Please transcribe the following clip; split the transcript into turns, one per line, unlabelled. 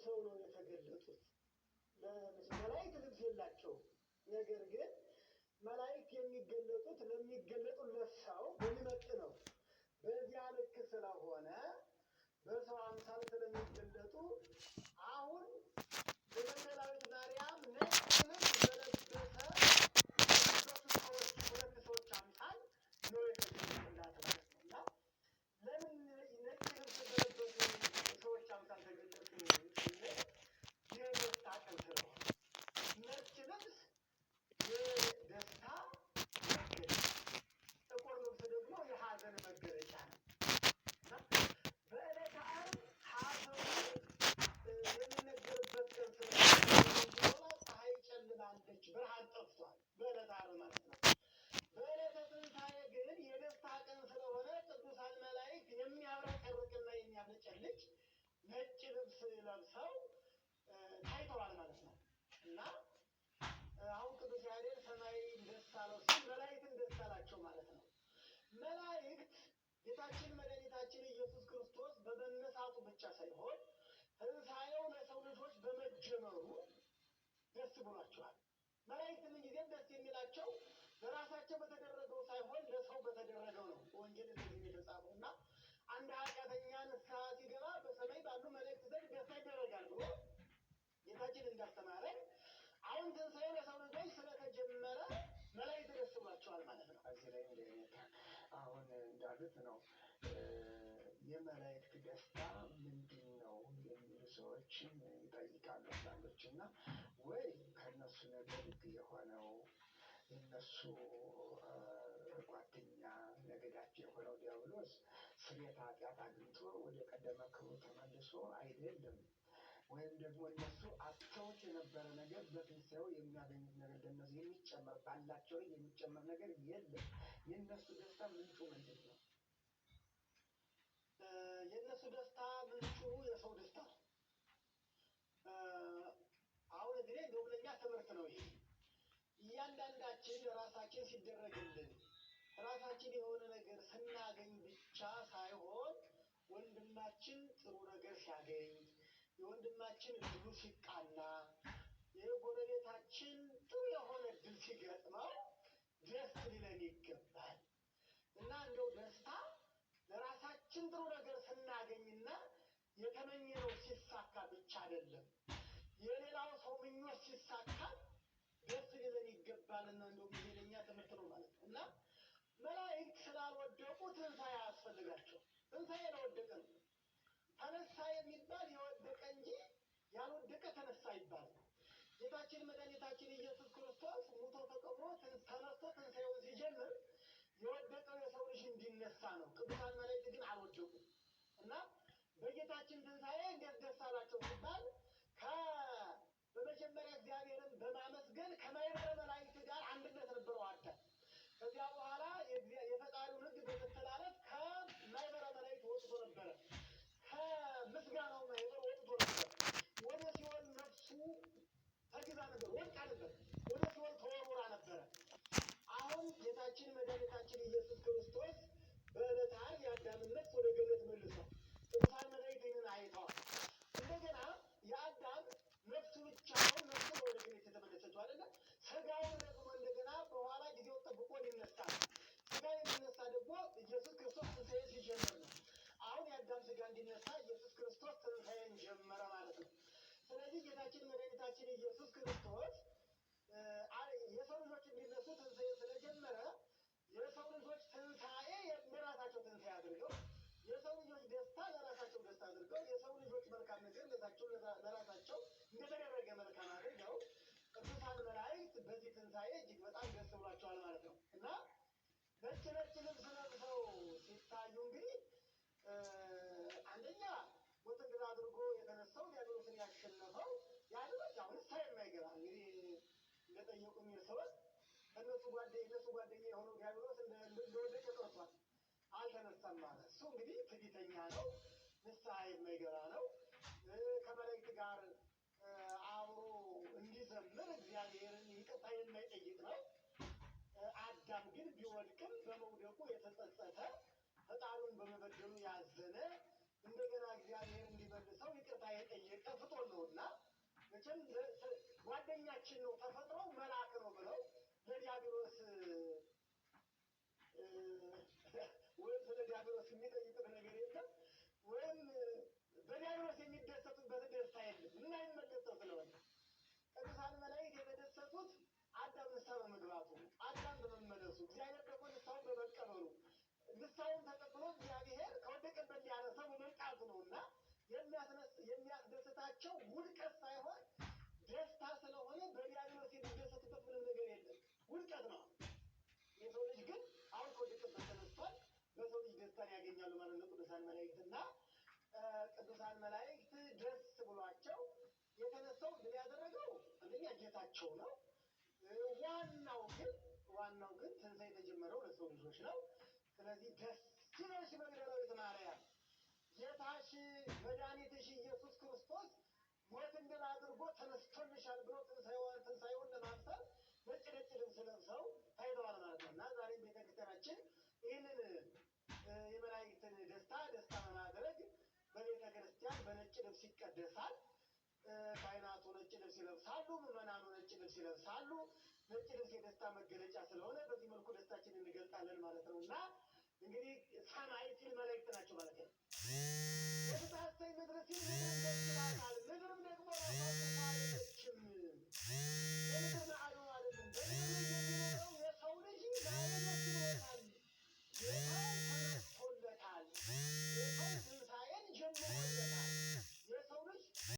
ለብሰው ነው የተገለጡት። መላእክት ልብስ የላቸውም። ነገር ግን መላእክት የሚገለጡት ለሚገለጡለት ሰው በሚመጥነው በዚያ ልክ ስለሆነ በሰው አምሳል ስለሚገለጡ አሁን በመግደላዊት ማርያም ነጭ ልብስ በለበሰ ሰዎች ሁለት ሰዎች አምሳል ነው የተገለጡላት ማለት ነው። እና ለምን ነጭ ልብስ በለበሱ ሰዎች አምሳል ተገለጡ ስንል የደስታ ቀን ስለሆነ፣ ነጭ ልብስ የደስታ መገለጫ፣ ጥቁር ልብስ ደግሞ የሀዘን መገለጫ ነው። እና በዕለተ ዓርብ ሀዘኑ የሚነገርበት ቀን ስለሆነ ፀሐይ ጨልማለች፣ ብርሃን ጠፍቷል። በዕለተ ዓርብ ማለት ነው። በዕለተ ትንሣኤ ግን የደስታ ቀን ስለሆነ ቅዱሳን መላእክት የሚያብረቀርቅና የሚያብለጨልጭ ነጭ ልብስ ለብሰው ታይተዋል ማለት ነው። እና አሁን ቅዱስ ያሬድ ሰማይ ደስ አለው ሲል መላእክትን ደስ አላቸው ማለት ነው። መላእክት ጌታችን መድኃኒታችን ኢየሱስ ክርስቶስ በመነሳቱ ብቻ ሳይሆን ትንሣኤው ለሰው ልጆች በመጀመሩ ደስ ብሏቸዋል። መላእክት ምንጊዜም ደስ የሚላቸው ለራሳቸው በተደረገው ሳይሆን ለሰው በተደረገው ነው። ወንጌል እንደዚህ ነው የተጻፈው። እና አንድ ኃጢአተኛ ንስሐ ሲገባ በሰማይ ባሉ መላእክት ዘንድ ደስታ ይደረጋል ብሎ ጌታችን እንዳስተማረን አሁን ትንሣኤው ለሰው ልጆች ስለተጀመረ መላእክት ደስ ብሏቸዋል ማለት ነው።
እዚህ ላይ እንደ አሁን እንዳሉት ነው፣ የመላእክት ደስታ ምንድን ነው የሚሉ ሰዎችን ይጠይቃሉ አንዳንዶች። እና ወይ ከእነሱ ነገድ የሆነው የእነሱ ጓደኛ ነገዳቸው የሆነው ዲያብሎስ ስርየተ ኃጢአት አግኝቶ ወደ ቀደመ ክብሩ ተመልሶ አይደለም፣ ወይም ደግሞ እነሱ አጥተውት የነበረ ነገር በትንሣኤው የሚያገኙት ነገር ለእነሱ የሚጨመር ባላቸው ላይ የሚጨመር ነገር የለም። የእነሱ ደስታ ምንጩ ምንድን ነው?
የእነሱ ደስታ ምንጩ የሰው ደስታ ነው። አሁን እንግዲህ እንደውም ለእኛ ትምህርት ነው ይሄ። እያንዳንዳችን ራሳችን ሲደረግልን ራሳችን የሆነ ነገር ስናገኝ ብቻ ሳይሆን ወንድማችን ጥሩ ነገር ሲያገኝ፣ የወንድማችን እድሉ ሲቃና፣ የጎረቤታችን ጥሩ የሆነ እድል ሲገጥመው ደስ ሊለን ይገባል። እና እንደው ደስታ ለራሳችን ጥሩ ነገር ስናገኝና የተመኘነው ሲሳካ ብቻ አይደለም፣ የሌላው ሰው ምኞት ሲሳካ ደስ ሊለን ይገባልና እንደውም ይሄ ለእኛ ትምህርት ነው ማለት ነው። እና መላእክት ስላልወደቁ ትንሣኤ አያስፈልጋቸው። ትንሣኤ ለወደቀ ነው። ተነሳ የሚባል የወደቀ እንጂ ያልወደቀ ተነሳ ይባላል። ጌታችን መድኃኒታችን ኢየሱስ ክርስቶስ ሙቶ ተቀብሮ ተነስቶ ትንሣኤውን ሲጀምር የወደቀው የሰው ልጅ እንዲነሳ ነው። ቅዱሳን መላእክት ግን አልወደቁም። እና በጌታችን ትንሣኤ እንዴት ደስ አላቸው ሲባል በመጀመሪያ እግዚአብሔርን በማመስገን ከማኅበረ መላእክት ጋር አንድነት ነበረው አዳም። ከዚያ በኋላ የፈጣሪውን ሕግ በመተላለፍ ከማኅበረ መላእክት ወጥቶ ነበረ። ከምስጋናው ማኅበር ወጥቶ ነበር። ወደ ሲኦል ነፍሱ ተግዛ ነበር፣ ወድቃ ነበር። ወደ ሲኦል ተወርውራ ነበረ። አሁን ጌታችን መድኃኒታችን ኢየሱስ ክርስቶስ በዕለተ ዓርብ የአዳምን ነፍስ ወደ ገነት መልሷል። ቅዱሳን መላእክት ይህንን አይተዋል። እንደገና የአዳም ነፍሱ ብቻውን ነፍሱ ነው ወደ ገነት የተመለሰችው አይደለ? ስጋውን ደግሞ እንደገና በኋላ ጊዜው ጠብቆ ሊነሳ ነው። ስጋ የሚነሳ ደግሞ ኢየሱስ ክርስቶስ ትንሣኤ ሲጀምር ነው። አሁን የአዳም ስጋ እንዲነሳ ኢየሱስ ክርስቶስ ትንሣኤን ጀመረ ማለት ነው። ስለዚህ ጌታችን መድኃኒታችን ኢየሱስ ክርስቶስ የሰው ልጆች እንዲነሱ ትንሣኤ ስለጀመረ የሰው ልጆች ትንሣኤ ለራሳቸው ትንሣኤ አድርገው፣ የሰው ልጆች ደስታ ለራሳቸው ደስታ አድርገው፣ የሰው ልጆች መልካም ነገር ለራሳቸው እንደተደረገ መልካም አድርገው ቅዱሳን መላእክት በዚህ ትንሣኤ እጅግ በጣም ደስ ብሏቸዋል ማለት ነው። እና ነጭ ነጭ ልብስ ለብሰው ሲታዩ እንግዲህ አንደኛ ሞትን ድል አድርጎ የተነሳው ዲያብሎስን ያሸነፈው ዲያብሎስ ያው ንስሐ የማይገባ እንግዲህ እንደጠየቁ የሚል ሰዎች ከእነሱ ጓደኛ የእነሱ ጓደኛ የሆነው ዲያብሎስ እንደወደቀ ቀርቷል፣ አልተነሳም ማለት። እሱ እንግዲህ ትዕቢተኛ ነው፣ ንስሐ የማይገባ ነው። ከመላእክት ጋር አብሮ እንዲዘምር እግዚአብሔርን ይቅርታ የማይጠይቅ ነው። አዳም ግን ቢወድቅም በመውደቁ የተጸጸተ፣ ፈጣሪውን በመበደሉ ያዘነ፣ እንደገና እግዚአብሔር እንዲመልሰው ይቅርታ የጠየቀ ፍጡር ነው። መቼም ጓደኛችን ነው፣ ተፈጥሮ መልአክ ነው ብለው ለዲያብሎስ ወይም ስለ ዲያብሎስ የሚጠይቁት ነገር የለም፣ ወይም በዲያብሎስ የሚደሰቱበት ደስታ የለም። የማይመለስ ሰው ስለሆነ ቅዱሳን መላእክት የተደሰቱት አዳም ንስሐ በመግባቱ፣ አዳም በመመለሱ፣ እግዚአብሔር ደግሞ ንስሐውን በመቀበሉ፣ ንስሐውን ተቀብሎ እግዚአብሔር ከወደቀበት ሊያነሳው በመምጣቱ ነው። እና የሚያስደስታቸው ውድቀት ሳይሆን ደስታ ስለሆነ በዲያብሎስ የሚደሰቱበት ምንም ነገር የለም፣ ውድቀት ነው። የሰው ልጅ ግን አሁን ከወደቀበት ተነስቷል። በሰው ልጅ ደስታን ያገኛሉ ማለት ነው ቅዱሳን መላእክት። እና ቅዱሳን መላእክት ደስ ብሏቸው የተነሳው ድል ያደረገው አንደኛ ጌታቸው ነው። ዋናው ግን ትንሣኤ የተጀመረው ለሰው ልጆች ነው። ስለዚህ ደስ ይበልሽ መግደላዊት ማርያም፣ ጌታሽ መድኃኒትሽ ኢየሱስ ክርስቶስ ሞትን ድል አድርጎ ተነስቶልሻል ብሎ ትንሣኤውን ለማብሰር ነጭ ነጭ ልብስ ለብሰው ታይተዋል ማለት ነው። እና ዛሬም ቤተክርስቲያናችን ይህንን የመላእክትን ደስታ ደስታ በማድረግ በቤተ ክርስቲያን በነጭ ልብስ ይቀደሳል። ካህናቱ ነጭ ልብስ ይለብሳሉ፣ ምዕመናኑ ነጭ ልብስ ይለብሳሉ። ነጭ ልብስ የደስታ መገለጫ ስለሆነ በዚህ መልኩ ደስታችንን እንገልጣለን ማለት ነው። እና እንግዲህ ሰማይ ሲል መላእክት ናቸው ማለት ነው። ወትትሐሠይ ምድር ሲል ምድር ደስ ይላታል።